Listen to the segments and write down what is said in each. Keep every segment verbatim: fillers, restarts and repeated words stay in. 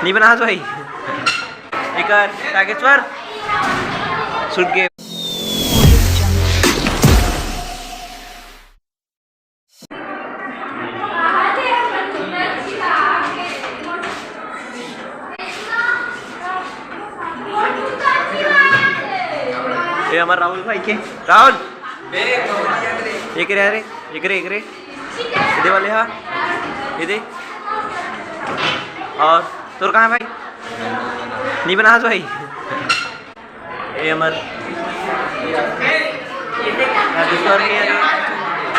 नहीं बना भाई। एकर ताकेश्वर सुट के। ये हमारा राहुल भाई के, राहुल, एक रे, अरे, एक रे, एक रे, इधे वाले, हाँ, इधे। और तोर कहाँ है भाई? नहीं बना भाई। ए अमर,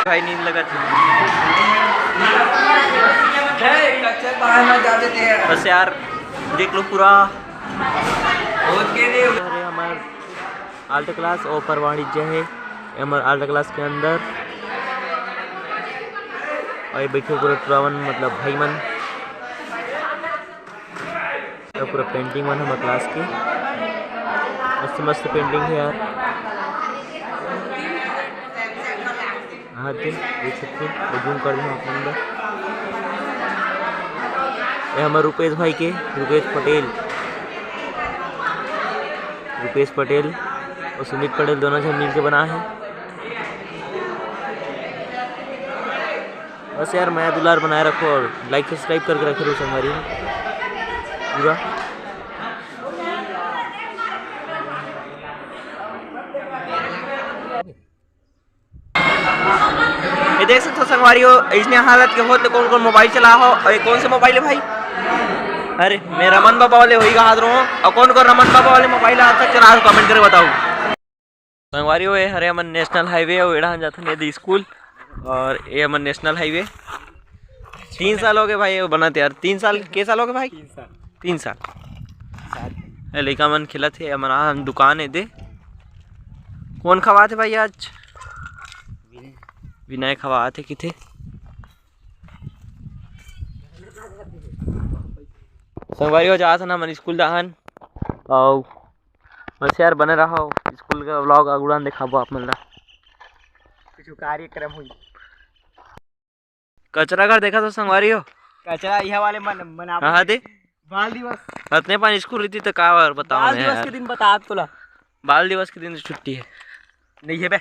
भाई नींद लगत है। बस यार, देख लो पूरा। अरे हमार आर्ट क्लास और पर वाणिज्य है, ए हमार आर्ट क्लास के अंदर। और ये बैठे पूरा टुरावन, मतलब भाई मन। ये पूरा पेंटिंग मन हमर क्लास के, मस्त मस्त पेंटिंग है यार। हाँ जी, देख सकते हैं, जूम कर देना अपन अंदर। ये हमारे रुपेश भाई के, रुपेश पटेल, रुपेश पटेल और सुमित पटेल दोनों झन मिलके बनाए हैं। बस यार, मया दुलार बनाए रखो और लाइक सब्सक्राइब करके रखे रहो संगवारी हो पूरा। ये देख सकते हो संगवारी हो, इसने हालत के होत ले कौन कौन मोबाइल चला हो। और ये कौन से मोबाइल है भाई? अरे, मैं रमन बाबा वाले होई हाथ रहो। और कौन कौन रमन बाबा वाले मोबाइल आज तक चला हो, कमेंट करके बताओ। संगवारी हो, ये हरे हमन नेशनल हाईवे अउ एड़ा हम जाथन यदि स्कूल। और ये हमन नेशनल हाईवे तीन साल हो गए भाई, ये बनत यार। तीन साल, के साल हो गए भाई? तीन साल। तीन साल। ए, लइका मन खेलत हे, हमर आ दुकान हे दे। कौन खवात हे भाई आज? विनय खवात हे किथे। संगवारी हो, जात हन हमन स्कूल दाहन। अउ बस यार, बने रहो, स्कूल का व्लॉग अगुड़ान दिखाबो आप मन ला। कुछ कार्यक्रम हुई। कचरा घर देखा तो संगवारी हो? कचरा इहा वाले मन, मन आप हाँ, हाँ, दे। बाल दिवस। अतने पान स्कूल रहती तो का बार बताओ बाल ना दिवस यार। के दिन बता तोला। बाल दिवस के दिन तो छुट्टी है। नहीं है बे।